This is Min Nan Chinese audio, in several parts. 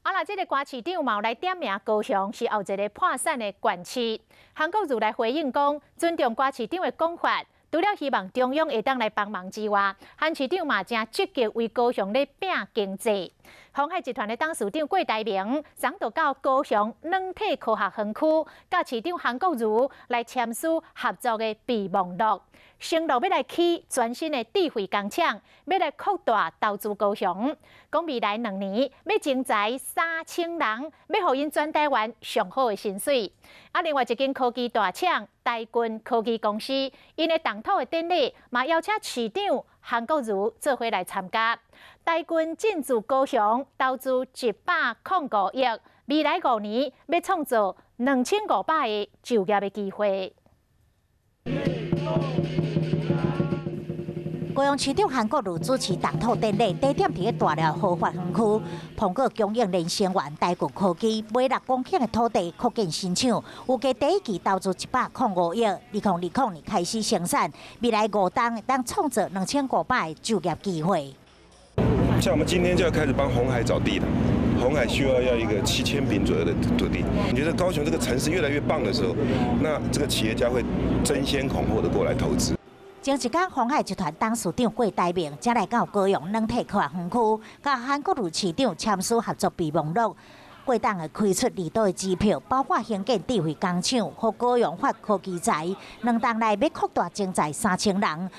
啊，那這个郭市長嘛來點名高雄是後一个破產的縣市，韓國瑜來回應講，尊重郭市長的講法，除了希望中央會當來幫忙之外，韓市長嘛誠積極為高雄咧拚經濟。鴻海集團的董事長郭台銘，昨就到高雄軟體科學園區，佮市長韓國瑜來簽署合作的備忘錄，承諾欲來起全新的智慧工廠，欲來擴大投資高雄。講未來2年欲徵才3000人，欲予𪜶全台灣上好的薪水。啊，另外一間科技大廠台郡科技公司，𪜶的動土的典禮嘛邀請市長韓國瑜做伙來參加。台郡進駐高雄，投資105億，未來5年欲創造2500個就業的機會。高雄市長韓國瑜主持動土典禮，地點佇咧大寮豪華園區，蘋果供應鏈成員台郡科技買6公頃的土地擴建新廠，預計第一期投資105億，2020年開始生產，未來5冬會當創造2500個就業機會。像我們今天就要開始幫鴻海找地了，鴻海需要要一個7000坪左右的土地。你覺得高雄這個城市越來越棒的時候，那這個企業家會爭先恐後的過來投資。前一工，鴻海集團董事長郭台銘才來到高雄軟體科學園區，佮韓國瑜市長簽署合作備忘錄。郭董會開出利多的支票，包括興建智慧工廠，予高雄發科技才，2冬內欲擴大徵才3000人，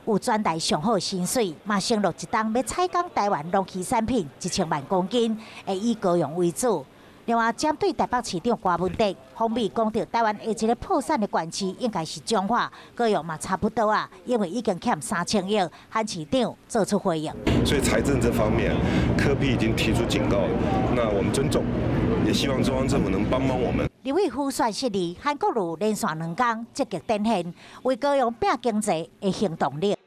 有全台上好薪水，嘛承諾一冬欲採購台灣農畜產品1000萬公斤，會以高雄為主。另外，針對台北市長柯文哲，訪美講著台灣下一个破產的縣市應該是彰化，高雄嘛差不多啊，因為已經欠3000億，韓市長做出回應。所以財政這方面，柯 P 已經提出警告，那我們尊重，也希望中央政府能幫幫我們。立委輔選失利，韓國瑜連續2工積極展現為高雄拚經濟的行動力。